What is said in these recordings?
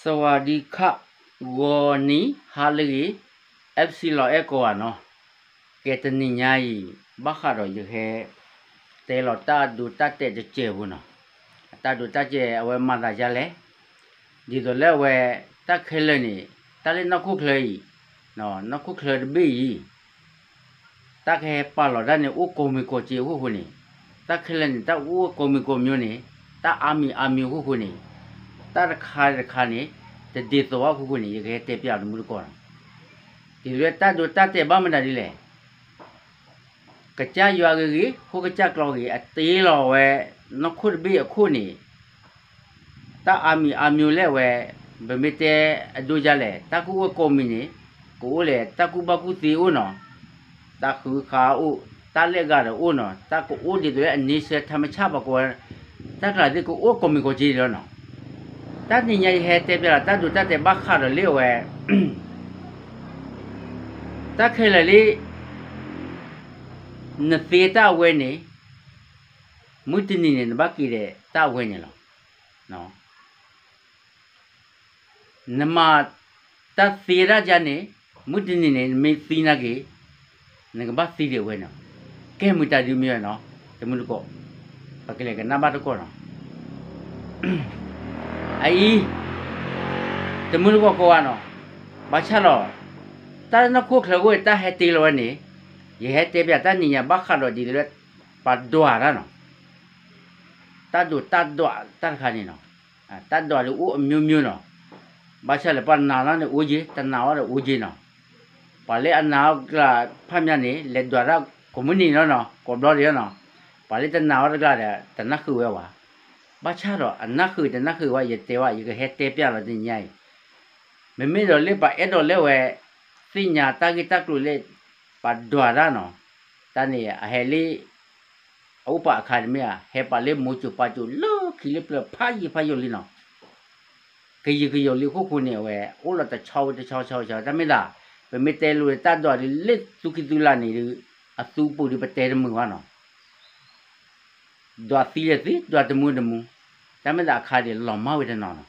စဝၤဒံခး ဂီၤနံၤဟါလၢအဂ့ၤ FC လီၤအဲၣ်ကိးဂၤနီၤ, ကဲတနံၤညါအံၤ ဘၣ်ဃးဒီးယဟဲ တဲလီၤတၢ်ဒိတၢ်တဲာ်တစဲးဖိနီၤ, အတၢ်ဒိတၢ်တဲာ်အဝဲမၤသးဒ်လဲၣ်, ဒ်သိးလၢအဝဲ တၢ်ခဲလၢာ်န့ၣ် တၢ်လၢနီၢ်ခိၣ်ချၢအံၤ, နီၢ်ခိၣ်ချၢတဘ့ၣ်အံၤ တၢ်ကဟဲပာ်လီၤတၢ်န့ၣ် အိၣ်ကိးမံၤကိးက့ၤအဃိဃိန့ၣ်, တၢ်ခဲလၢာ်န့ၣ် တၢ်အိၣ်ကိးမံၤကိးမံၤန့ၣ်, တၢ်အါမံၤအါမံၤအဃိဃိန့ၣ်, တၢ်တခါတခါန့ၣ် တဒ်သိးဘၣ်အဃိဃိန့ၣ် ယကဟဲတဲပျးတမူတကိးနီၤ, ဒ်သိးလၢတၢ်ဒိတၢ်တဲာ်ဘၣ်မနုၤဒ်လဲၣ် ကစၢ်ယွၤဂ့ၤဂ့ၤ ဃိကစၢ်ကျီဂ့ၤ အတ့လီၤဝဲ နီၢ်ခိၣ်တဘ့ၣ်အခိၣ်န့ၣ်, တၢ်အါမံၤအါမံၤလၢအဝဲ ပမ့ၢ်တဲအဒိဒ်လဲၣ် တၢ်ကူၣ်အိၣ်ကိးမံၤန့ၣ် ကအိၣ်လဲၣ် တၢ်ကူၣ်ဘၣ်ကူၣ်သ့အိၣ်နီၤ, တၢ်ဃုခးအိၣ် တၢ်လၢအဂၤဒီးအိၣ်နီၤ, တၢ်ကအိၣ်ဒ်သိးလၢအန့ဆၢထၢမုၢ်ဆၣ်ပှၤကိးဝဲ တၢ်ကျးသ့ၣ်ကအိၣ်ကိးမံၤကိးက့ၤလီၤနီၤ, တၢ်နံၤညါယဟဲတဲပျးလီၤ တၢ်ဒိတၢ်တဲာ်ဘၣ်ဃးဒီးလၢအဝဲ တၢ်ခဲလၢာ်လၢ နသ့တၢ်အဝဲန့ၣ် မုၢ်တနံၤန့ၣ် နဘၣ်က့ၤဒီးတၢ်အဝဲန့ၣ်လီၤ. နမၤတၢ်သ့တၢ်ဒ်န့ၣ် မုၢ်တနံၤန့ၣ် နမ့ၢ်သံနာ်က့ၤ နကဘၣ်သံဒံးအဝဲန့ၣ်, ကဲမုာ်တၢ်ဒုးမ့ၢ်ဝဲနီၤ, တမုၢ်တကိး, ပကလဲၤကနၣ်ဘၣ်တကိးနီၤ, အအံၤ တမုၢ်တကိးကိးဂၤနီၤ, ဘၣ်ဆၣ်ဒီး တၢ်လၢနီၢ်ခိၣ်ချၢအဃိ တၢ်ဟဲတ့လီၤဝဲန့ၣ်, ယဟဲတဲပျးတၢ်နံၤညါဘၣ်ဃးဒီးဒ်သိးလၢ ပှၤဒွးတၢ်နီၤ, တၢ်ဒိးတၢ်ဒွးတၢ်တခါန့ၣ်နီၤ, တၢ်ဒွးဒုးအိၣ်အမျိုးမျိုးနီၤ, ဘၣ်ဆၣ်လၢပှၤနာ်လီၤန့ၣ်အိၣ်က့ၤ တနာ်အီၤဒီးအိၣ်က့ၤနီၤ, ပှၤလၢအနာ်အီၤကျါဖးမးန့ၣ် လဲၤဒွးတၢ်ကိးမုၢ်နံၤလီၤနီၤ ကိးဘျီဒံးလီၤနီၤ, ပှၤလၢတနာ်အီၤတကျါဒီး တနၢ်ဃုာ်ဝဲဘၣ်, ဘၣ်ဆၣ်ဒီးအနၢ်ဃုာ်တနၢ်ဃုာ်ဝဲ ယတဲဝဲ ယကဟဲတဲပျးလီၤတနံၤညါအံၤ, မ့မ့ၢ်ဒီးလၢပှၤအဲၣ်ဒိးလၢဝဲ သ့ၣ်ညါတၢ်ဂ့ၢ်တၢ်ကျိၤလၢ ပှၤဒွးတၢ်နီၤ, တၢ်န့ၣ်အဟဲလၢ အအိၣ်ပာ်အခါတမ့ၢ်ဧါ, ဟဲပာ်လၢမိၤစိၤပၢ်စိၤလၢခံလၢပျၢၤဖးယံၤဖးယိာ်လံနီၤ, ကယံာ်ကယီၤလံအဃိဃိန့ၣ် အဝဲအိၣ်လီၤတဆီဝဲတဆီဆီဆီ တၢ်မ့ၢ်သး ပမ့ၢ်တဲလိာ်တၢ်ဒွးဒ်လၢသူခံသူလၢ်န့ၣ်ဒီး အသူပူၤဒီးပတဲတမုာ်ဘၣ်နီၤ ဒွးသံလဲၣ်သံ ဒွးတမူတမူ, တၢ်မ့ၢ်သးအခါဒံးလီၤမၢ်ဝဲတနီၤနီၤ,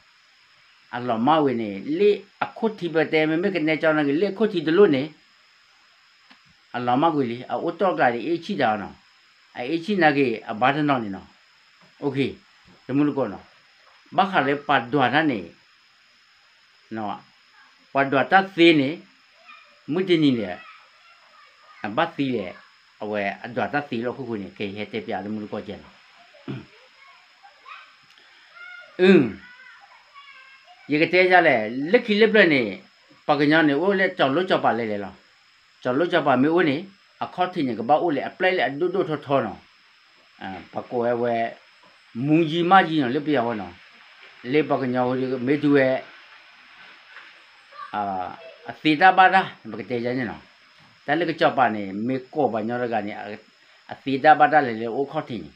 အလီၤမၢ်ဝဲန့ၣ် လၢအခိၣ်ထံပတဲ မ့မ့ၢ်ကနဲကၠီနာ်က့ၤ လၢအခိၣ်ထံတလိၣ်န့ၣ် အလီၤမၢ်ကွံာ်လံ အအိၣ်တီၢ်ကျါဒီးအ့ၣ်ဆံၣ်တၢ်နီၤ, အအ့ၣ်ဆံၣ်နာ်က့ၤ အဘါတနီၤန့ၣ်နီၤ, တမူတကိးနီၤ, ဘၣ်ဃးလၢပှၤဒွးတၢ်န့ၣ် ပှၤဒွးတၢ်သ့န့ၣ် မုၢ်တနံၤန့ၣ် အဘၣ်သံလဲၣ်, အဝဲအဒွးတၢ်သ့လီၤအဃိဃိန့ၣ် ကဟဲတဲပျးတမူတကိးကဲနီၤ, အု ယကတဲယၤလဲၣ် လၢခံလၢပျၢၤန့ၣ် ပှၤကညီန့ၣ်အိၣ်လၢကၠီၤလိကၠီၤပၤလဲၣ်လဲၣ်လီၤ, ကၠီၤလိကၠီၤပၤမ့ၢ်အိၣ်န့ၣ် အခီၣ်ထံးန့ၣ် ကဘၣ်အိၣ်လၢအပျဲၢ်လၢအဒိၣ်ဒိၣ်ထီထီနီၤ, ပှၤကိးဝဲဝဲ မူယံမၢ်ယံနီၤ လၢပယီၤဝဲနီၤ, လၢပှၤကညီဝဲမ့ၢ်တုၤဝဲ အသ့တၢ်ဘၣ်တၢ် ပကတဲယၤန့ၣ်နီၤ, တၢ်လၢကစီၤပၤန့ၣ် မ့ၢ်ကိးပှၤကညီတဂၤန့ၣ် အသ့တၢ်ဘၣ်တၢ်လဲၤလၢအိၣ်ခီၣ်ထံးန့ၣ်,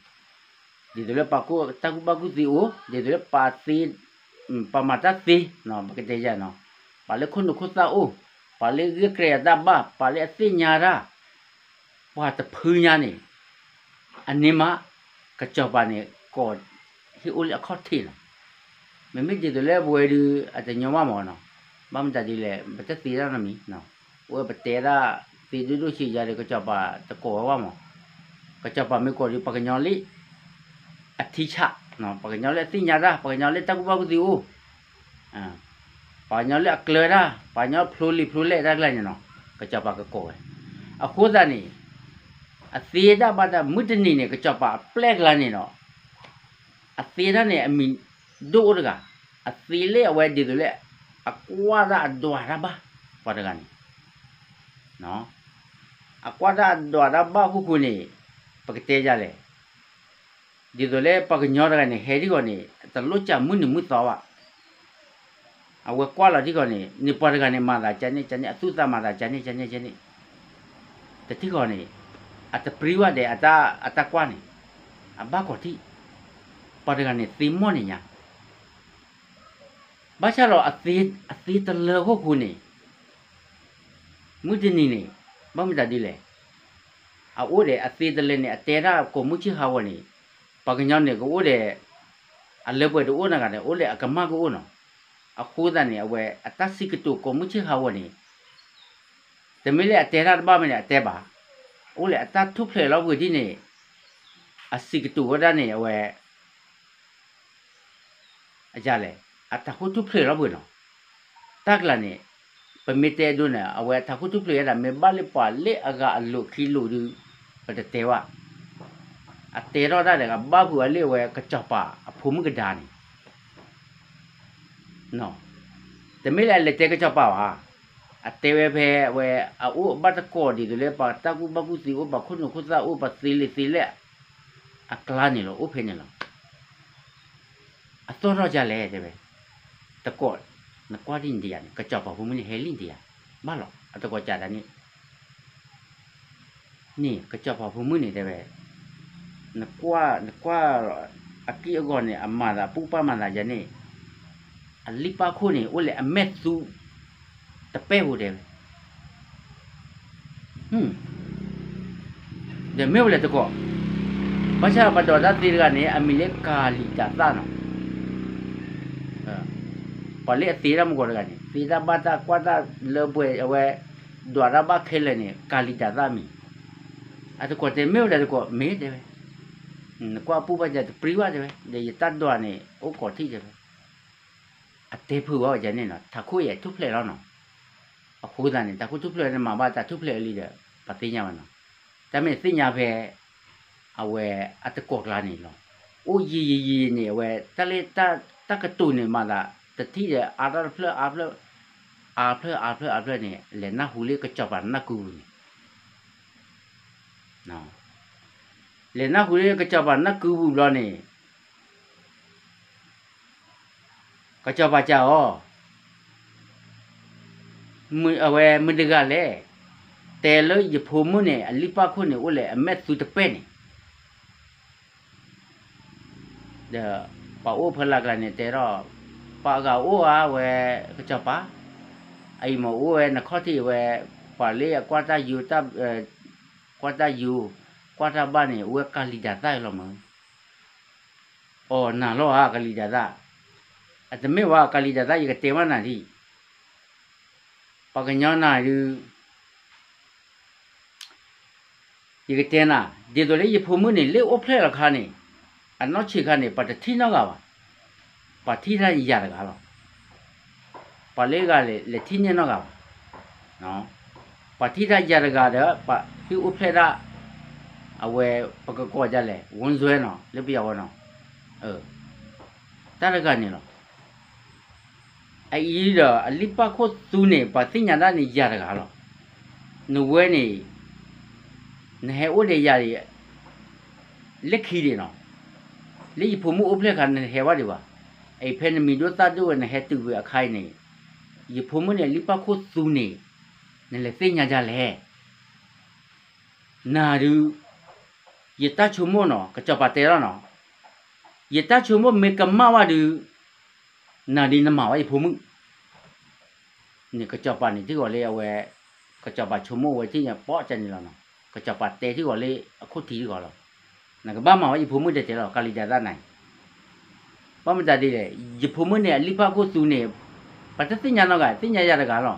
ဒ်သိးလၢပှၤကူၣ်တၢ်ကူၣ်ဘၣ်ကူၣ်သ့အိၣ် ဒ်သိးလၢပှၤသ့ ပှၤမၤတၢ်သ့နီၤ ပကတဲယၤနီၤ, ပှၤလၢခိၣ်နူာ်ခိၣ်သၣ်အိၣ်, ပှၤလၢဂ့ၢ်ကြဲအတၢ်ဘၣ်, ပှၤလၢအသ့ၣ်ညါတၢ် ပှၤတဖုညါန့ၣ် အန့ၣ်မး ကစီၤပၤန့ၣ် ကိးဟ့ၣ်အိၣ်လၢအခီၣ်ထံးလီၤ. မ့မ့ၢ်ဒ်သိးလၢပဝဲဒုး အတညီဘၣ်မးနီၤ, ဘၣ်မတၤဒ်လဲၣ် ပတသ့တၢ်နီတမံၤ, အိၣ်ပတဲဒၣ်သ့ဒိၣ်ဒိၣ်ဆံးယၤဒီး ကစီၤပၤတကိးဝဲဘၣ်မး, ကစီၤပၤမ့ၢ်ကိးဒီး ပှၤကညီလၢ အထံဆး, ပှၤကညီလၢအသ့ၣ်ညါတၢ်, ပှၤကညီလၢတၢ်ကူၣ်ဘၣ်ကူၣ်သ့အိၣ် ပှၤကညီလၢအကျၢၤတၢ်, ပှၤကညီဖျိလံာ်ဖျိလဲၢ်တၢ်ကျါန့ၣ်နီၤ, ကစီၤပၤကကိးဝဲ. အဃိသတးန့ၣ် အသ့တၢ်ဘၣ်တၢ်မုၢ်တနံၤန့ၣ် ကစီၤပၤအပျဲၢ်ကျါန့ၣ်ဒီး အသ့တၢ်န့ၣ် အမံၤဒိၣ်အိၣ်တဂၤ, အသ့လၢအဝဲဒ်သိးလၢ အကွၢ်တၢ်အဒွးတၢ်ဘၣ် ပှၤတဂၤန့ၣ် အကွၢ်တၢ်အဒွးတၢ်ဘၣ်ဃိဃိန့ၣ် ပကတဲယၤလဲၣ် ဒ်သိးလၢပှၤကညီတဂၤန့ၣ် ဟဲထံၣ်ဂီၤန့ၣ် တလိၣ်စၢ်မုၢ်နံၤမုၢ်သီဘၣ်. အဝဲကွၢ်လီၤထံၣ်ဂီၤန့ၣ် န့ၣ်ပှၤတဂၤန့ၣ် မၤသးကန့ၣ်ကန့ၣ် အသူၣ်သးမၤသးကန့ၣ်ကန့ၣ်ကန့ၣ် တထံၣ်ဂီၤန့ၣ် အတပြံဝဲဒီး အတၢ်ကွၢ်န့ၣ် အဘၣ်ကီၤထံၣ် ပှၤတဂၤန့ၣ်သ့မီၢ်န့ၣ်ညါ ဘၣ်ဆၣ်ဒီး အသ့တလၢဃိဃိန့ၣ် မုၢ်တနံၤန့ၣ် ဘၣ်မတၤဒ်လဲၣ်, အအိၣ်ဒီးအသ့တလၢန့ၣ် အတဲတၢ်ကိးမုၢ်ဆ့ၣ်ဟးဂီၤန့ၣ် ပှၤကညီန့ၣ်ကအိၣ်ဒီး အလၢပှဲၤတအိၣ်နီတဂၤန့ၣ် အိၣ်လၢအကမၢ်ကအိၣ်နီၤ. အဃိသတးန့ၣ် အဝဲအတၢ်စံးကတိၤကိးမုၢ်ဆ့ၣ်ဟးဂီၤန့ၣ် တမ့ၢ်လၢအတဲတၢ်တဘၣ်မ့ၢ်န့ၣ် အတဲဘၣ်. အိၣ်လၢအတၢ်ထူၣ်ဖျဲးလီၤပှဲၤဒ်န့ၣ် အစံးကတိၤဝဲဒၣ်န့ၣ် အဝဲ အလဲၣ် အထးခိၣ်ထူၣ်ဖျဲးလီၤပှဲၤနီၤ. တၢ်ကျါန့ၣ် ပမ့ၢ်တဲအဒိန့ၣ် အဝဲအထးခိၣ်ထူၣ်ဖျဲးဝဲဒၣ် မ့ၢ်ဘၣ်လၢပှၤလၢအဂၤအလိၤခံလိၤဒုး ပတတဲဘၣ်. အတဲထီၣ်တၢ်ဒီး ကဘၣ်ဖုးအီၤလၢအဝဲကစီၤပၤအဖိမုၣ်ကဒါန့ၣ် တမ့ၢ်လၢအလဲၤတဲကစီၤပၤဘၣ်. အတဲဝဲဖဲအဝဲ အအိၣ်အဘၣ်တကိးဒ်သိးလၢ ပှၤတၢ်ကူၣ်ဘၣ်ကူၣ်သ့အိၣ် ပှၤခိၣ်နူာ်ခိၣ်သၣ်အိၣ် ပှၤသ့လံာ်သ့လဲၢ် အကျါန့ၣ်လီၤ အိၣ်ဖဲန့ၣ်လီၤ. အသီၣ်ထီၣ်ဒ်လဲၣ်တဲဝဲ, တကိး, နကွၢ်ဒ်န့ၣ်တယၤန့ၣ် ကစီၤပၤဖိမုၣ်န့ၣ်ဟဲလံတယၤ, ဘၣ်လီၤ အတကိးကးတၢ်န့ၣ် န့ၣ် ကစီၤပၤဖိမုၣ်န့ၣ်တဲဝဲ, နကွၢ်, နကွၢ်, အက့ၢ်အဂီၤန့ၣ် အမၤသး အပူၤပာ်မၤသးယၤန့ၣ်, အလံၣ်ပၣ်ခိၣ်န့ၣ် အိၣ်လၢအမဲာ်သူ တပဲၢ်ဧိၤတဲဝဲ, ဒီးမ့ၢ်ဝဲလဲၣ်တကိး, ဘၣ်ဆၣ်ပှၤဒိးတၢ်သ့တဂၤန့ၣ် အမံၤလၢကၤလံၤဒၤသၣ်နီၤ, ပှၤလၢအသ့တၢ်မုၢ်ကီးတဂၤန့ၣ် သ့တၢ်ဘၣ်တၢ်ကွၢ်တၢ်လၢပှဲၤအဝဲ ဒွးတၢ်ဘၣ်ခဲလၢာ်န့ၣ် ကၤလံၤဒၤသၣ်မံၤ, အတကိးတဲမ့ၢ်ဝဲလဲၣ်တကိး မ့ၢ်တဲဝဲ, နကွၢ်ပူၤဘၣ်ယၤတပျံၤဘၣ်တဲဝဲ ဒီးယတၢ်ဒွးန့ၣ် အိၣ်ကိးထံၣ်တဲဝဲ, အတဲဖုးဝဲယၤန့ၣ်နီၤ ထးခိၣ်အံၤထူၣ်ဖျဲးလီၤနီၤ, အဃိသတးန့ၣ် ထးခိၣ်ထူၣ်ဖျဲးန့ၣ်မၤဘၣ်တၢ်ထူၣ်ဖျဲးအလံဒီး ပှၤသ့ၣ်ညါဘၣ်နီၤ, တၢ်မ့ၢ်သ့ၣ်ညါဖဲ အဝဲအတကိးကျါန့ၣ်လီၤ, အိၣ်ယံာ်ယံာ်ယံာ်န့ၣ် အဝဲတၢ်လၢတၢ်ကတိၤန့ၣ်မၤသး တထံၣ်ဒီးအါတၢ်တဖျၢၣ်အါဖျၢၣ်, အါဖျၢၣ်အါဖျၢၣ်အါဖျၢၣ်န့ၣ် လဲၤနၢ်ဟူလၢကစီၤပၤနၢ်ကုပူၤန့ၣ် လဲၤနၢ်ဟူလၢကစီၤပၤနၢ်ကုပူၤဘျီန့ၣ် ကစီၤပၤစံးအီၤ, အဝဲမတၤတဂၤလဲၣ်, တဲလၢယဖိမုၣ်န့ၣ် အလံၣ်ပၣ်ခိၣ်န့ၣ် အိၣ်လၢအမဲာ်သူတပဲၢ်န့ၣ်, ဒီးပှၤအိၣ်ဖဲလၢ်ကျါန့ၣ်တဲထီၣ်, ပှၤအဂၤအိၣ်ဧါဝဲ ကစီၤပၤ, အအံၤမ့ၢ်အိၣ်ဝဲနခီၣ်ထံးဝဲ, ပှၤလၢအကွၢ်တၢ်ယူၤ, ကွၢ်တၢ်ယူၤ, ကွၢ်တၢ်ဘၣ်န့ၣ် အိၣ်ဝဲကၤလံၤဒၤသၣ်လီၤမး အီၤနၤလီၤဧါ ကၤလံၤဒၤသၣ်, အတမ့ၢ်ဝဲ ကၤလံၤဒၤသၣ် ယကတဲဘၣ်နၤဒ်အံၤ, ပှၤကညီနၤဒုး, ယကတဲနၤ, ဒ်သိးလၢယဖိမုၣ်န့ၣ် လၢအိၣ်ဖျဲၣ်လီၤခါန့ၣ်, အနီၢ်ဆံးခါန့ၣ် ပှၤတထံၣ်နီတဂၤဘၣ်, ပှၤထံၣ်တၢ်ယၤတဂၤလီၤ. ပှၤလၢအဂၤလဲၤထံၣ်န့ၢ်နီတဂၤဘၣ်, ပှၤထံၣ်တၢ်ယၤတဂၤဒီး ပှၤဟ့ၣ်အိၣ်ဖျဲၣ်ဒၣ်, အဝဲပကကိးဒ်လဲၣ် ဝန်းဆွဲနီၤ လၢပယီၤဝဲနီၤ, တၢ်တဂၤန့ၣ်လီၤ. အအံၤဒီး အလံၣ်ပၣ်ခိၣ်သူန့ၣ် ပှၤသ့ၣ်ညါဒၣ်န့ၣ်ယၤတဂၤလီၤ. နဝဲန့ၣ် နဟဲအိၣ်ဒီးယၤ လၢခံဒံးနီၤ, လၢယဖိမုၣ်အိၣ်ဖျဲၣ်အခါ နတဟဲဘၣ်ဒံးဘၣ်. အအံၤဖဲနမံၤဒိၣ်သၣ်ဒိၣ်ဝဲ နဟဲတုၤဝဲအခါအံၤန့ၣ်, ယဖိမုၣ်န့ၣ် အလံၣ်ပၣ်ခိၣ်သူန့ၣ် နလဲၤသ့ၣ်ညါဒ်လဲၣ်. နၤဒုး, ယတၢ်ဆိကမိၣ်နီၤ ကစီၤပၤတဲလီၤနီၤ, ယတၢ်ဆိကမိၣ်မ့ၢ်ကမၣ်ဘၣ်ဒုး, နၤဒုးနမၤဝဲယဖိမုၣ် န့ၣ် ကစီၤပၤန့ၣ်ထံၣ်ဂီၤလၢအဝဲ, ကစီၤပၤဆိကမိၣ်ဝဲထံၣ်ညါပိာ်ကန့ၣ်လီၤနီၤ, ကစီၤပၤတဲထံၣ်ဂီၤလၢအခိၣ်ထံးထံၣ်ဂီၤလီၤ. နကဘၣ်မၤဝဲယဖိမုၣ်တဲတဲလီၤ ကၤလံၤဒၤသၣ်န့ၣ်, ဘၣ်မတၤဒ်လဲၣ် ယဖိမုၣ်န့ၣ် အလံၣ်ပၣ်ခိၣ်သူန့ၣ်, ပှၤတသ့ၣ်ညါနီတဂၤ သ့ၣ်ညါယၤတဂၤလီၤ.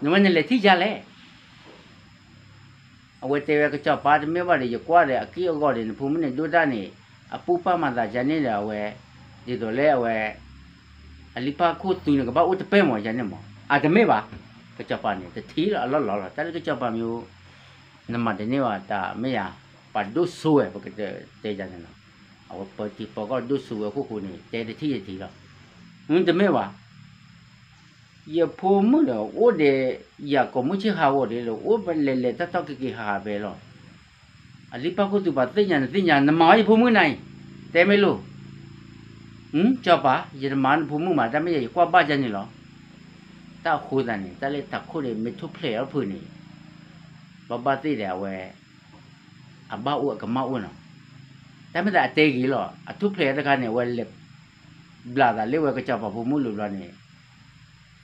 နဝဲနလဲၤထံၣ်ယၤလဲၣ်. အဝဲတဲဝဲကစီၤပၤတမ့ၢ်ဘၣ်ဒီး ယကွၢ်ဒီးအက့ၢ်အဂီၤဒီး နဖိမုၣ်န့ၣ်ဒိၣ်တၢ်န့ၣ်, အပူၤပာ်မၤသးယၤန့ၣ်ဒီးအဝဲ, ဒ်သိးလၢအဝဲ, အလံၣ်ပၣ်ခိၣ်သူန့ၣ် ကဘၣ်အိၣ်တပဲၢ်မးယၤန့ၣ်မး အတမ့ၢ်ဘၣ်. ကစီၤပၤန့ၣ် တထံၣ်လီၤအလီၢ်လီၤလီၤ တၢ်လၢကစီၤပၤမ့ၢ်, နမၤတန့ၢ်ဘၣ်တၢ်မ့ၢ်ယၤ, ပှၤဒိၣ်စိဝဲ ပကတဲယၤန့ၣ်လီၤ. အဝဲပၢထံပၢကီၢ်ဒိၣ်စိဝဲအဃိဃိန့ၣ် တဲတထံၣ်ယထံၣ်လီၤ. တမ့ၢ်ဘၣ် ယဖိမုၣ်ဒီး အိၣ်ဒီးယၤကိးမုၢ်ဆ့ၣ်ဟးဂီၤဒ်လဲၣ် အိၣ်လဲၤလဲၤတၢ်တီၢ်က့ၤက့ၤဟးဟးဖဲလီၤ. အလံၣ်ပၣ်ခိၣ်သူပှၤသ့ၣ်ညါနသ့ၣ်ညါ နမၤဝဲယဖိမုၣ်နၤအံၤ, တဲမ့ၢ်လိၤ. ကစီၤပၤ ယတမၤနဖိမုၣ်မး တၢ်မ့ၢ်ယၤယကွၢ်ဘၣ်ယၤန့ၣ်လီၤ. တၢ်အဃိသတးန့ၣ် တၢ်လၢထးခိၣ်န့ၣ် မ့ၢ်ထူၣ်ဖျဲးအီၤဖုးန့ၣ်, ဘၣ်ဘၣ်သ့ၣ်ဒီးအဝဲ အဘၣ်အိၣ်အကမၣ်အိၣ်နီၤ. တၢ်မ့ၢ်သးအတဲဂ့ၤလီၤ အထူၣ်ဖျဲးတခါန့ၣ် အဝဲလဲၤဘျးသးလၢဝဲကစီၤပၤဖိမုၣ်လိၤဘျီန့ၣ်,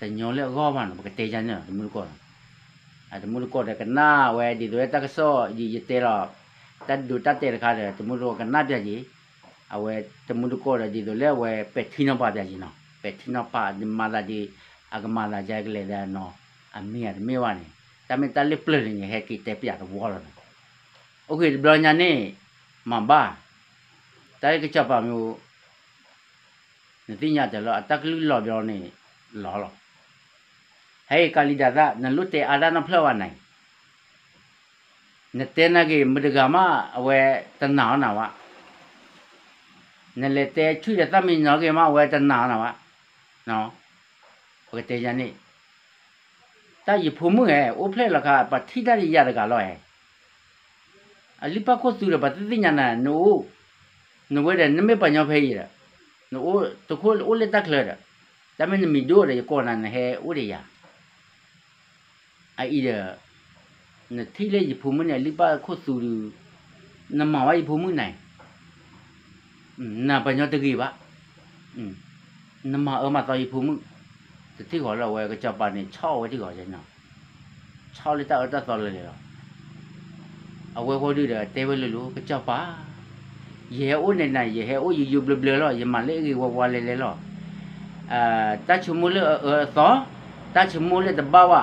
တညီလၢအဂီၢ်ဘၣ်နီၤ ပကတဲယၤန့ၣ်လီၤ တမူတကိးနီၤ. တမူတကိးဒီးကနၣ်ဝဲဒ်သိးလၢတၢ်ကစီၣ်ယတဲလီၤ, တၢ်ဒိးတၢ်တဲာ်တခါဒီး တမူတကိးကနၣ်ပျးယံၤ, အဝဲတမူတကိးဒီးဒ်သိးလၢအဝဲပဲာ်ထံနီၤဖးပျးယံၤနီၤ. ပဲာ်ထံနီၤဖး မၤသးဒ် အကမၤသးယါကလဲာ်သးနီၤ, အမ့ၢ်ဧါတမ့ၢ်ဘၣ်န့ၣ်, တၢ်မ့ၢ်တၢ်လၢပျၢၤန့ၣ် ယဟဲက့ၤတဲပျးတဝီလီၤန့ၣ်, အိၣ်ဃ့တဘျီညါန့ၣ်, မၤဘၣ်, တၢ်လၢကစီၤပၤမ့ၢ် နသ့ၣ်ညါတၢ်လီၤ အတၢ်ကလုၢ်လီၤဘျီန့ၣ် လီၤလီၤ. ဟဲကၤလံၤဒၤသၣ် နလိၣ်တဲအါဒၣ်နီတဖျၢၣ်ဘၣ်နၤ, နတဲနာ်က့ၤ မတၤတဂၤမး အဝဲတနာ်အီၤနၤဘၣ်, နလဲၤတဲဆူၣ်ဒီးသၣ်မံညီၤက့ၤမး အဝဲတနာ်အီၤနၤဘၣ်, ပကတဲယၤန့ၣ်, တၢ်ယဖိမုၣ်ဧၢ အိၣ်ဖျဲၣ်လီၤခါ ပှၤထံၣ်တၢ်ဒီးယၤတဂၤလီၤဧၢ အလံၣ်ပၣ်ခိၣ်သူဒီး ပှၤတသ့ၣ်ညါနၤ နအိၣ်, နဝဲဒီး နမ့ၢ်ပှၤညီဖဲအံၤဒီး, နအိၣ်တခိၣ်အိၣ်လၢတၢ်ချၢဒီး, တၢ်မ့ၢ်နမံၤဒိၣ်ဒီး ယကိးနၤ နဟဲအိၣ်ဒီးယၤ, အအံၤဒီး, နထံၣ်လၢယဖိမုၣ်န့ၣ် အလံၣ်ပၣ်ခိၣ်သူဒီး, နမၤဝဲယဖိမုၣ်န့ၣ် နပှၤညီတဂ့ၤဘၣ်, နမၤအၢမၤသီယဖိမုၣ်, တထံၣ်ဃီလၢအဝဲကစီၤပၤန့ၣ် ဆီၣ်ဝဲထံၣ်ဃီ, ဆီၣ်လၢတၢ်အၢတၢ်သီလၢာ်လီၤ. အဝဲဃီဒုဒီးတဲဝဲလိၤလိၤ ကစီၤပၤ, ယဟဲအိၣ်န့ၣ်နၤ ယဟဲအိၣ်ယိယိဘျၢဘျၢလီၤ, ယမၤလၢအဂ့ၤဝါဝါလဲၤလဲၤလီၤ. တၢ်ဆိကမိၣ်လၢအအၢအသီ, တၢ်ဆိကမိၣ်လၢတဘၣ်ဝဲ,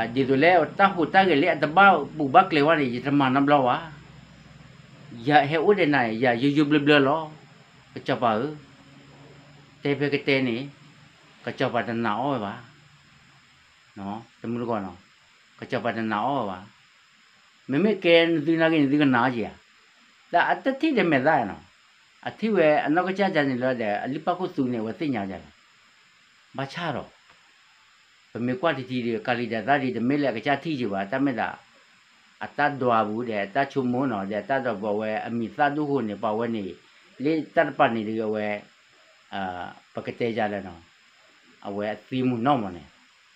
ဒ်သိးလၢတၢ်ဟူးတၢ်ဂဲၤလၢအတဘၣ်ပူၤဘၣ်ကျဲဝဲန့ၣ် ယတမၤနီတဘျီဘၣ်. ယဟဲအိၣ်ဒီးနၤ ယၤယိယိဘျၢဘျၢလီၤ. ကစီၤပၤဧၢ, တဲဖဲကတဲန့ၣ်, ကစီၤပၤတနာ်အီၤဝဲဘၣ်. တမူတကိးနီၤ, ကစီၤပၤတနာ်အီၤဝဲဘၣ်. မ့မ့ၢ်ကဲနသုနာ်က့ နသုကနာ်အီၤဧါ. တၢ်အတထံၣ်ဒီးမဲာ်သၣ်နီၤ, အထံၣ်ဝဲအနီၢ်ကစၢ်ဒ်န့ၣ်လီၤဒီး အလံၣ်ပၣ်ခိၣ်သူန့ၣ် အဝဲသ့ၣ်ညါဒ်လဲၣ်. ဘၣ်ဆၣ်ဒီး ပမ့ၢ်ကွၢ်တထံၣ်ဒီး ကၤလံၤဒၤသၣ်ဒီး တမ့ၢ်လၢအကစၢ်ထံၣ်က့ၤဘၣ်, တၢ်မ့ၢ်ဒၣ် အတၢ်ဒွးပူၤဒီး အတၢ်ဆိကမိၣ်နီၤ ဒီးအတၢ်ဒွးပူၤ အဝဲအမံၤသၣ်ဒိၣ်ဃိန့ၣ် ပှၤဝဲန့ၣ် လၢတၢ်တပၤန့ၣ်ဒီးအဝဲ ပကတဲယၤလဲၣ်နီၤ, အဝဲအသံမုၢ်နီၢ်မးန့ၣ်,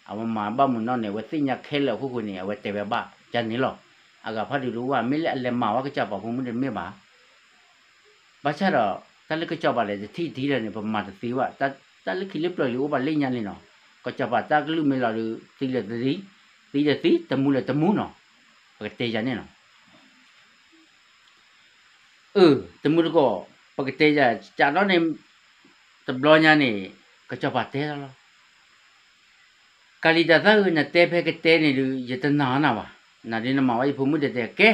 အဝဲမၤဘၣ်မုၢ်နီၢ်န့ၣ် အဝဲသ့ၣ်ညါခဲလၢာ်အခိၣ်ဃိန့ၣ် အဝဲတဲဝဲဘၣ်ယၤန့ၣ်လီၤ. အဂၤဖးဒိၣ်တအိၣ်ဘၣ် မ့ၢ်လၢအလဲၤမၤဝဲကစီၤပၤဖိမုၣ်တမ့ၢ်ဘၣ်. ဘၣ်ဆၣ်ဒီး တၢ်လၢကစီၤပၤလဲၣ် တထံၣ်တထံၣ်ဒီးန့ၣ် ပမၤတသ့ဘၣ်, တၢ်လၢခံလၢပျၢၤလံအိၣ်ဘၣ်လၢညါလံနီၤ, ကစီၤပၤတၢ်ကလုၢ်မ့ၢ်လီၤဒီး သံလၢသံ, သံလၢသံ, တမူလၢတမူနီၤ, ပကတဲယၤန့ၣ်နီၤ. အၢ တမူတကိး, ပကတဲယၤ စးထီၣ်န့ၣ် တဘျီညါန့ၣ် ကစီၤပၤတဲလီၤလီၤ. ကၤလံၤဒၤသၣ်ဧၢ နတဲဖဲကတဲန့ၣ်ဒီး ယတနာ်နၤဘၣ်, နၤဒ်နမၤဝဲယဖိမုၣ်တဲတဲကဲ,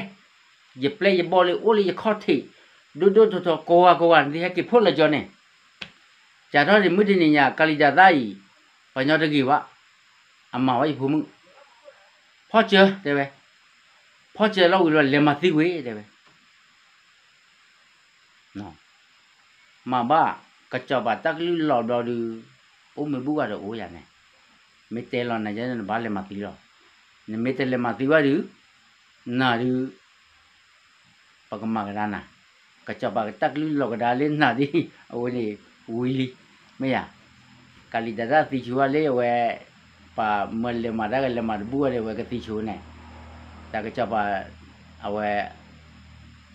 ယပျဲၢ်ယဘီၣ်လၢအိၣ်လၢယခီၣ်ထံး, ဒိၣ်ဒိၣ်ထီထီကိးဂၤကိးဂၤ နသုဟဲက့ၤဖီၣ်လၢကၠီန့ၣ်, စးထီၣ်န့ၣ် မုၢ်တနံၤညါ ကၤလံၤဒၤသၣ်အံၤ ပှၤညီတဂ့ၤဘၣ်, အမၤဝဲယဖိမုၣ်, ဖီၣ်စၢၤတဲဝဲ, ဖီၣ်စၢၤလီၤဝံၤလီၤ လဲၤမၤသံကွံာ်တဲဝဲ မၤဘၣ် ကစီၤပၤတၢ်ကလုၢ်လီၤဘျီဒီး အိၣ်မ့ၢ်ဘူၣ်ဂၤဒီးအိၣ်ယၤန့ၣ်, မ့ၢ်တဲလီၤနၤယဲန့ၣ် နဘၣ်လဲၤမၤသံလီၤ. နမ့ၢ်တလဲၤမၤသံဘၣ်ဒီး နၤဒုး ပကမၤကဒါနၤ, ကစီၤပၤတၢ်ကလုၢ်လီၤကဒါလၢနၤဒ် အဝဲန့ၣ် ဝံၤလံ, မ့ၢ်ယၤ, ကၤလံၤဒၤသၣ်သံဆိဝဲလၢအဝဲ ပှၤမၢလဲၤမၤတၢ်ကလဲၤမၤတဘူၣ်ဝဲဒီး အဝဲကသံဆိန့ၣ်, တၢ်ကစီၤပၤ အဝဲ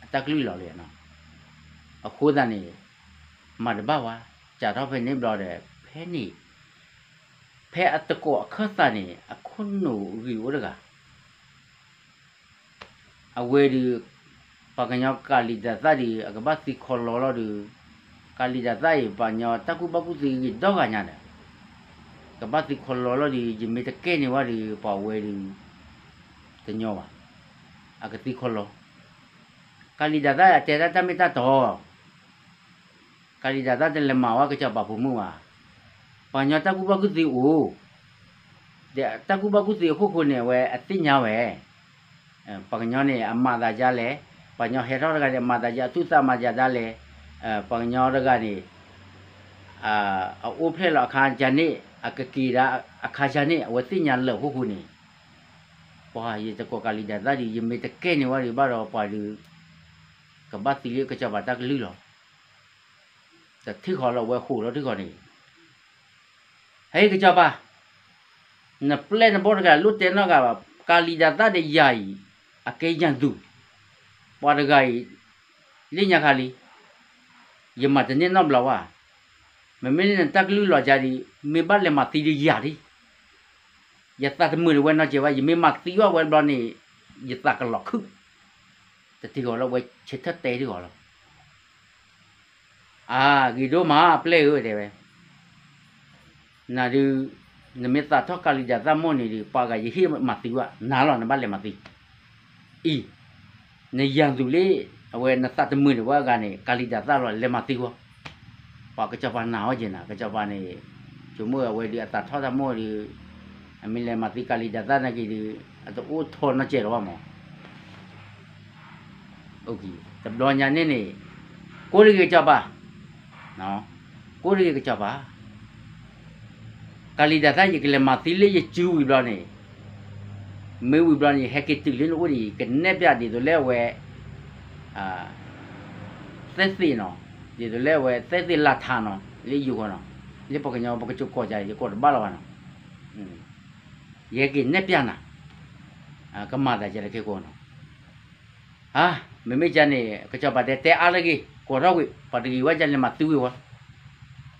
အတၢ်ကလုၢ်လီၤလံနီၤ, အဃိသတးန့ၣ် မၤတဘၣ်ဝဲ, စးထီၣ်ဖဲန့ၣ်ဘျီဒီး ဖဲန့ၣ် ဖဲအတကိးအခၢၣ်သးန့ၣ် အခိၣ်နူာ်ဂ့ၤအိၣ်တဂၤ အဝဲဒီး ပှၤကညီကၤလံၤဒၤသၣ်ဒီး အကဘၣ်သံခီလီလီၤဒီး ကၤလံၤဒၤသၣ်အံၤ ပှၤကညီတၢ်ကူၣ်ဘၣ်ကူၣ်သ့ဂ့ၤဒီဂၤညါဒီး ကဘၣ်သံခီလီလီၤဒီး ယမ့ၢ်တကဲန့ၢ်ဝဲဒီး ပှၤဝဲဒီး တညီဘၣ်, အကသံခီလီ, ကၤလံၤဒၤသၣ်အတဲတၢ်တၢ်မ့ၢ်တၢ်တီ ကၤလံၤဒၤသၣ်တလဲၤမၤဝဲကစီၤပၤဖိမုၣ်ဘၣ်, ပှၤကညီတၢ်ကူၣ်ဘၣ်ကူၣ်သ့အိၣ်, ဒီးတၢ်ကူၣ်ဘၣ်ကူၣ်သ့အခိၣ်ဃိန့ၣ် အဝဲအသ့ၣ်ညါဝဲ, ပှၤကညီန့ၣ် အမၤသးယါလဲၣ်, ပှၤကညီဟဲထီၣ်တဂၤန့ၣ် အမၤသးယါအသူၣ်သးမၤယၤဒၣ်လဲၣ်, ပှၤကညီတဂၤန့ၣ် အအိၣ်ဖျဲၣ်လီၤအခါယါန့ၣ် အကက့ၤဒၣ်အခါယါန့ၣ် အဝဲသ့ၣ်ညါလၢာ်အခိၣ်ဃိန့ၣ်, ပှၤယတကိးကၤလံၤဒၤသၣ်ဒီး ယမ့ၢ်တကဲန့ၢ်ဝဲဒီးဘၣ်ဒီးပှၤဒီး ကဘၣ်သံလၢကစီၤပၤတၢ်ကလုၢ်လီၤ. တထံၣ်ဃီလၢအဝဲဃိးလီၤထံၣ်ဃီန့ၣ်, ဟဲကစီၤပၤ, နပျဲၢ်နဘီၣ်တဂၤလိၣ်တဲနီတဂၤဘၣ်, ကၤလံၤဒၤသၣ်ဒီးယၤအံၤ အကဲယၤသူၣ်, ပှၤတဂၤအံၤ လၢညါခါလံ, ယမၤတန့ၢ်နီတဘျီဘၣ်, မ့မ့ၢ်လၢနတၢ်ကလုၢ်လီၤယါဒီး မ့ၢ်ဘၣ်လဲၤမၤသံဒီးယၤဒံး ယသးတမုာ်တဝဲနီတစဲးဘၣ်, ယမ့ၢ်မၤသံဘၣ်ဝဲဘျီန့ၣ် ယသးကလီၤခုၣ်, တထံၣ်ဃီလၢဝဲဆဲးထၢၣ်တဲထံၣ်ဃီလီၤ. အါ ဂ့ၤဒိၣ်မး ပျဲၢ်ဧၢ တဲဝဲ, နဒုး, နမ့ၢ်သးထီၣ်ကၤလံၤဒၤသၣ်မိၢ်န့ၣ်ဒီး ပှၤဂၤယဟ့ၣ်မၤသံဘၣ်, နၤလီၤ နဘၣ်လဲၤမၤသံ. အံၤ, နယၤသူၣ်လၢ အဝဲနသးတမုာ်ဒံးဘၣ်အဂၤန့ၣ် ကၤလံၤဒၤသၣ်လီၤ လဲၤမၤသံဃီ. ပှၤကစီၤပၤနာ်အီၤက့ၤနၤ, ကစီၤပၤန့ၣ်, ဆိကမိၣ်အဝဲဒုးအသးထီၣ်တၢ်မိၢ်ဒီး, အမ့ၢ်လဲၤမၤသံကၤလံၤဒၤသၣ်နာ်က့ၤဒီး, အတအိၣ်ထီနီတစဲးလၢၤဘၣ်မး. တဘျီညါန့ၣ်န့ၣ်, ကိးတဂ့ၤကစီၤပၤ, ကိးတဂ့ၤကစီၤပၤ, ကၤလံၤဒၤသၣ် ယကလဲၤမၤသံလၢယစုဝံၤဘျီန့ၣ်, မ့ၢ်ဝံၤဘျီန့ၣ် ယဟဲက့ၤတုၤလၢနအိၣ်န့ၣ် ယကနဲၣ်ပျးဒ်သိးလၢအဝဲ သဲသ့ၣ်နီၤ, ဒ်သိးလၢအဝဲသဲသ့ၣ်လးထးနီၤ, လၢယိၤဃီနီၤ, လၢပှၤကညီပကစိၤကိးယၤ ယကိးတဘၣ်လီၤဘၣ်နီၤ, ယဟဲက့ၤနဲၣ်ပျးနၤ, ကမၤသးယၤတခဲကိးနီၤ. မ့မ့ၢ်ကန့ၣ် ကစီၤပၤတဲ တဲအါလၢဂ့ၤ ကိးထီၣ်ကွံာ် ပှၤတဂ့ၤဝဲကန့ၣ်မၤသံဝံၤဝဲ,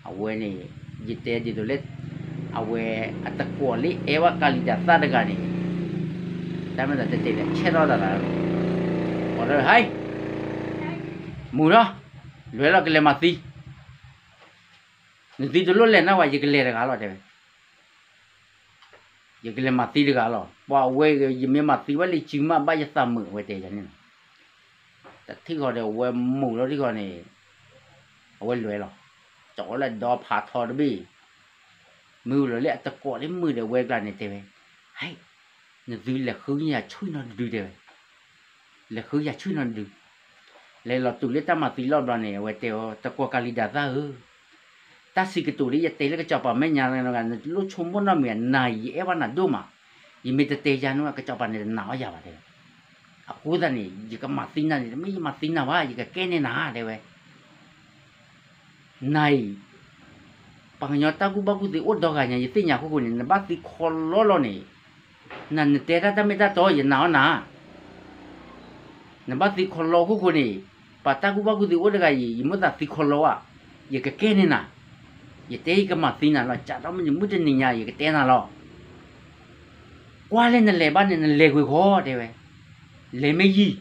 အဝဲန့ၣ် ယတဲဒ်သိးလၢ အဝဲအတကိးလၢအဲၣ်ဝဲကၤလံၤဒၤသၣ်တဂၤန့ၣ်, တၢ်မ့ၢ်တတဲတဲလဲၣ် ဆဲးထီၣ်တၢ်လၢ, ကိးထီၣ် ဟဲ, မုာ်ထီၣ်, လဲၤလီၤကလဲၤမၤသံ, နသုတလိၣ်လဲၤနၢ်ဝဲ ယကလဲၤတဂၤလီၤတဲဝဲ ယကလဲၤမၤသံတဂၤလီၤ. ပှၤအဝဲ ယမ့ၢ်မၤသံဝဲလၢစုမး ဘၣ်ယသးမုာ် အဝဲတဲယၤန့ၣ်လီၤ. တထံၣ်ဃီဒီး အဝဲမုာ်လီၤထံၣ်ဃီန့ၣ်, အဝဲလဲၤလီၤ. ကၠီလၢဒီဖးထီတဘ့ၣ်, မုာ်လီၤလၢအတကိးလၢမုာ်ဒီး အဝဲကျါန့ၣ်တဲဝဲ, ဟဲ, နသုလဲၤဃုယၤဆူၣ်နီတဒုတဲဝဲ လဲၤဃုယၤဆူၣ်နီတဒု, လဲၤလီၤတုၤလၢတၢ်မၤသံလီၢ်ဘျီန့ၣ် အဝဲတဲအီၤ တကိးကၤလံၤဒၤသၣ်ဧၢ, တၢ်စံးကတိၤလၢယတဲလၢကစီၤပၤမဲာ်ညါ, နလိၣ်ဆိကမိၣ်နီတမံၤ နၤအံၤ ယအဲၣ်ဘၣ်နၤဒိၣ်မး, ယမ့ၢ်တတဲယၤန့ၣ် ကစီၤပၤန့ၣ်တနာ်အီၣ်ယၤဘၣ်တဲဝဲ, အဃိသတးန့ၣ် ယကမၤသံနၤန့ၣ် တမ့ၢ်ယမၤသံနၤဘၣ် ယကကဲန့ၢ်နၤတဲဝဲ နၤအံၤ, ပှၤကညီတၢ်ကူၣ်ဘၣ်ကူၣ်သ့အိၣ်ဒီဂၤညါ ယသ့ၣ်ညါအခိၣ်ဃိန့ၣ် နဘၣ်သံခီလီလီၤန့ၣ်, နနတဲတၢ်တၢ်မ့ၢ်တၢ်တီ ယနာ်အီၤနၤ, နဘၣ်သံခီလီအခိၣ်ဃိန့ၣ်, ပှၤတၢ်ကူၣ်ဘၣ်ကူၣ်သ့အိၣ်တဂၤအံၤ ယမ့ၢ်သးသံခီလီဧါ, ယကကဲန့ၢ်နၤ, ယတဲယကမၤသံနၤလီၤ ကးထီၣ်မုၢ်တနံၤညါ ယကတဲနၤလီၤ ကွၢ်လၢနလဲၤဘၣ်န့ၣ် နလဲၤကွံာ်ဃီတဲဝဲ, လဲၤမ့ၢ်ယံၤ,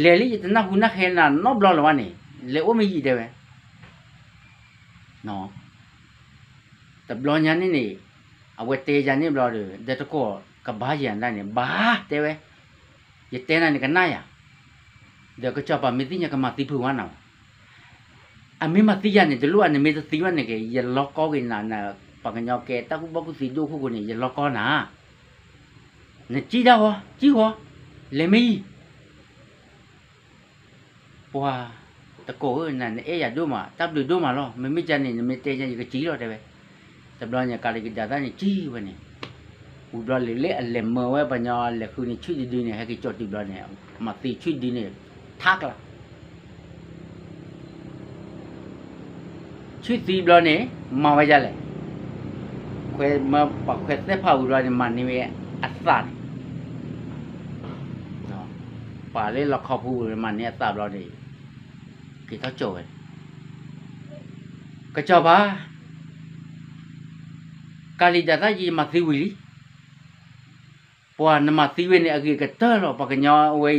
လဲၤလၢယတနၢ်ဟူနၢ်ဃဲနၤနီတဘျီလၢၤဘၣ်န့ၣ်, လဲၤအိၣ်မ့ၢ်ယံၤတဲဝဲ, တဘျီညါန့ၣ်န့ၣ်, အဝဲတဲယၤန့ၣ်ဘျီဒီး ဒီးတကိးကဘါယၤဒၣ်န့ၣ် ဘါတဲဝဲ, ယတဲနၤန့ၣ်ကနၣ်ယၤ, ဒီးကစီၤပၤမ့ၢ်သ့ၣ်ညါကမၤသံဖုးဝဲနၤဘၣ် အမ့ၢ်မၤသံယၤန့ၣ် တလိၣ်အနမ့ၢ်တသံဘၣ်န့ၣ်က့ၤ ယလီၤကီက့ၤနၤ ပှၤကညီကဲတၢ်ကူၣ်ဘၣ်ကူၣ်သ့ဒိၣ်ခိၣ်ဃိန့ၣ် ယလီၤကီနၤ, နစံၣ်ဒၣ်ဃီ စံၣ်ဃီ, လဲၤမ့ၢ်ယံၤ, ပှၤတကိးဧၢ နအဲၣ်ယၤဒိၣ်မး တၢ်ဘျုးဒိၣ်မးလီၤ မ့မ့ၢ်ကန့ၣ် နမ့ၢ်တဲယၤ ယကစံၣ်လီၤတဲဝဲ, တဘျီညါကၤလံၤဒၤသၣ်န့ၣ် စံၣ်ဝဲန့ၣ်, ဝံၤဘျီလၢအလဲၤမၢဝဲပှၤကညီလဲၤဃုန့ၣ် ဆူၣ်တဒုန့ၣ် ဟဲက့ၤကၠီတုၤဘျီန့ၣ် မၤသံဆူၣ်တဒုန့ၣ် ထးကျါ ဆူၣ်သံဘျီန့ၣ် မၤဝဲဒ်လဲၣ်, ပှၤခွဲးသဲဖးဝံၤဘျီန့ၣ် မၤန့ၢ်ဝဲအသးန့ၣ်, ပှၤလၢလီခီဖူဝံၤ မၤန့ၢ်အသးဘျီန့ၣ် က့ၤထီၣ်ကၠီဝဲ, ကစီၤပၤ, ကၤလံၤဒၤသၣ်ယမၤသံဝံၤလံ ပှၤနမၤသံဝဲန့ၣ် အဂ့ၤကတၢၢ်လီၤ ပှၤကညီဝဲ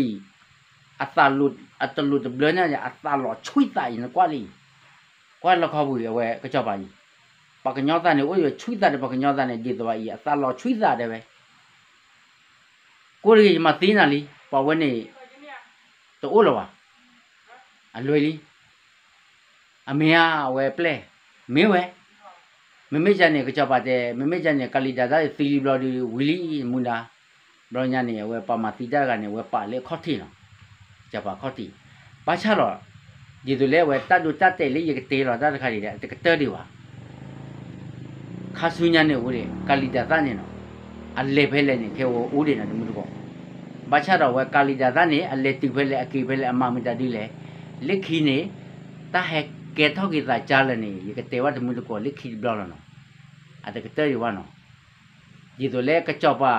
အံၤ, အသးလိၤ အတလိၤတဘျၢညါ အသးလီၤဆှံသးအံၤ နကွၢ်လံ, ကွၢ်လီခီပူၤအံၤ အဝဲကစီၤပၤအံၤ, ပှၤကညီသးန့ၣ် အိၣ်ယဆှံသးဒီးပှၤကညီသးန့ၣ် ဒ်သိးအံၤ အသးလီၤဆှံသးတဲဝဲ, ကိးတဂ့ၤ ယမၤသံနၤလံ ပှၤဝဲန့ၣ် တအိၣ်လၢၤဘၣ်, အလွဲလံ အမ့ၢ်ဧါ အဝဲပျဲၢ်, မ့ၢ်ဝဲ, မ့မ့ၢ်ယၤန့ၣ် ကစီၤပၤတဲ မ့မ့ၢ်ယၤန့ၣ် ကၤလံၤဒၤသၣ်သံလံဘျီဒီး ဝံၤလံမူဒါ, ဘျီညါန့ၣ် အဝဲပှၤမၤသံတၢ်တဂၤန့ၣ် အဝဲပာ်လၢအခီၣ်ထံးလီၤ, ကစီၤပၤအခီၣ်ထံး, ဘၣ်ဆၣ်ဒီး ဒ်သိးလၢအဝဲတၢ်ဒိတၢ်တဲာ်လၢယကတဲလီၤတၢ်တခါန့ၣ် အတကတၢၢ်ဒံးဘၣ် ခါဆူညါန့ၣ်အိၣ်ဒံး ကၤလံၤဒၤသၣ်န့ၣ်နီၤ, အလဲၤဖဲလဲၣ်န့ၣ် ခဲအိၣ်ဒံးနီၤ တမူတကိး, ဘၣ်ဆၣ်ဒီးအဝဲကၤလံၤဒၤသၣ်န့ၣ် အလဲၤတုၤဖဲလဲၣ် အက့ၤဖဲလဲၣ် အမၤမတၤဒ်လဲၣ်, လၢခံန့ၣ် တၢ်ဟဲကဲထီၣ်က့ၤသးကါလၢာ်န့ၣ် ယကတဲဘၣ်တမူတကိးလၢခံတဘျီလီၤနီၤ, အတကတၢၢ်ဒံးဘၣ်နီၤ, ဒ်သိးလၢကစီၤပၤ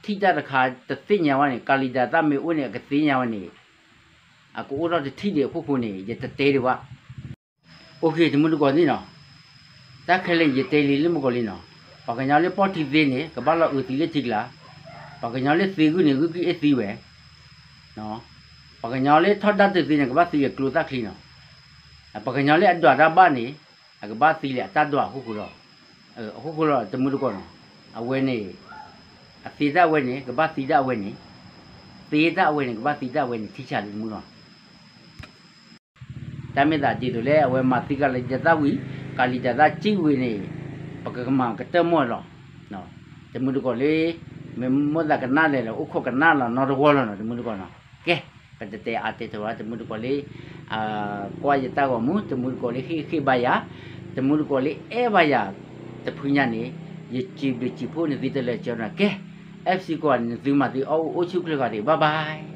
ထံၣ်တၢ်တခါတသ့ၣ်ညါဝဲန့ၣ် ကၤလံၤဒၤသၣ်မ့ၢ်အိၣ်န့ၣ် အကသ့ၣ်ညါဝဲန့ၣ် အကအိၣ်ထီၣ်တထံၣ်ဒံးအခိၣ်ဃိန့ၣ် ယတတဲဒံးဘၣ် အိၣ်ခ့ တမူတကိးသ့ၣ်နီၤ, တၢ်ခဲလၢာ်ယတဲလံလၢမုၢ်ကီၤလံနီၤ, ပှၤကညီလၢပီၢ်ထံသ့န့ၣ် ကဘၣ်လီၤအုးသံလၢထံကျါ, ပှၤကညီလၢသ့ဂုၢ်န့ၣ် ဂုၢ်ကံၣ်အ့ၣ်သံဝဲ, ပှၤကညီလၢထီဒါတၢ်သ့န့ၣ် ကဘၣ်သံအကျိသၣ်ချံနီၤ, ပှၤကညီလၢအဒွးတၢ်ဘၣ်န့ၣ် အကဘၣ်သံလၢအတၢ်ဒွးအဃိဃိလီၤ. အဃိဃိလီၤ တမုၢ်တကိးနီၤ, အဝဲန့ၣ် အသ့တၢ်အဝဲန့ၣ် ကဘၣ်သံတၢ်အဝဲန့ၣ်, သ့တၢ်အဝဲန့ၣ် ကဘၣ်သံတၢ်အဝဲန့ၣ် ထံဆးလၢတမုၢ်လီၤ. တၢ်မ့ၢ်သးဒ်သိးလၢအဝဲမၤသံကၤလံၤဒၤသၣ်ဝံၤ ကၤလံၤဒၤသၣ်စံၣ်ဝံၤန့ၣ် ပကကမၤကတၢၢ်မီၢ်လီၤ. တမုၢ်တကိးလၢ မ့ၢ်မိၣ်သးကနၣ်လဲၣ်လၢအိၣ်ခိးကနၣ်လီၤနီတဝီလီၤနီၤ တမုၢ်တကိးနီၤ. ကဲ ပတတဲအါတဲထီၣ်ဘၣ် တမုၢ်တကိးလၢ ကွၢ်ယတၢ်ဂီၤမူ တမုၢ်တကိးလၢဟ့ၣ်ဃ့ၢ်ဘါယၤ, တမုၢ်တကိးလၢအဲၣ်ဘၣ်ယၤ တဖုညါန့ၣ် ယစံးဘျုးစံးဖှိၣ်နသုတလၢာ်ကၠီနီၤ. ကဲ FC ကိးဂၤန့ၣ် နသုမၤသ့အီၣ်အိၣ်ဆူၣ်ချ့ဂၤဒံး bye bye.